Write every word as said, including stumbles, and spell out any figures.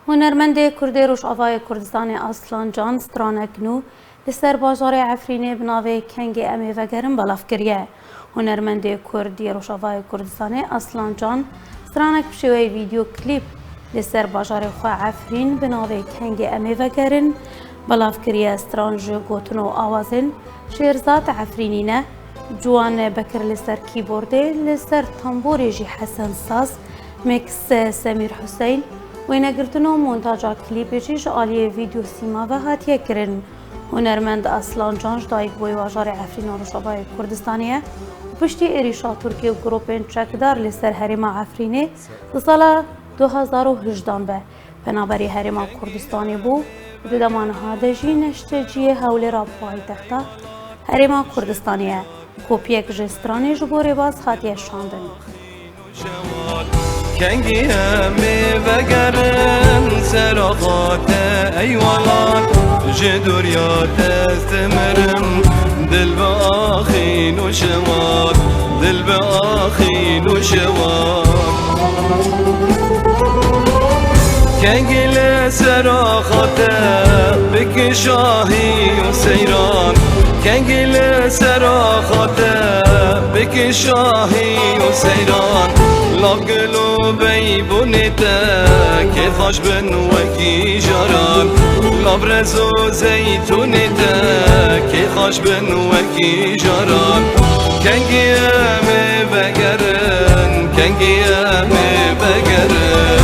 Hunermendê Kurd ê Rojavayê Kurdistanê Aslan Can stranek nû li ser bajarê Efrînê bi navê Kengê Em ê Vegerin belav kiriye. Hunermendê Kurd yê Rojavayê Kurdistanê Aslan Can stranek bi şêweyê vîdeo klîp li ser bajarê xwe Efrîn bi navê Kengê Em ê Vegerin belav kiriye. Stran ji gotin û awazên Şêrzad Efrînî ne. Ciwan Bekir li ser kîbordê, li ser tamborê jî Hesen Saz, mix Semîr Huseyn, wênegirtin û montaja klîpê jî ji aliyê Vîdyo Sîma ve hatiye kirin. Hunermend Aslan Can ji dayikbûyî bajarê Efrîna Rojavayê Kurdistanê ye û piştî êrîşa Tirkiyê û grûpên çekdar li ser herêma Efrînê di sala du hezar û hejdehan ve penaberê herêma Kurdistanê bû û di dema niha de jî neşteciyê Hewlêra paytexta herêma Kurdistanê ye. Kopiyek ji stranê ji bo rêbaz hatiye şandin. Kengî em ê vegerin ser axate ey welat, ji dûriya te ez dimirim, dil bi axîn û şewat, dil bi axîn û şewat. Kengî li ser axate bike şahî û seyran, kengî li ser axate bike şahî û seyran. Lav gul û beybûnê te kê xweş bin wekî jaran, lav rez û zeytûnê te kê xweş bin wekî jaran. Kengî em ê vegerin, kengî em ê vegerin.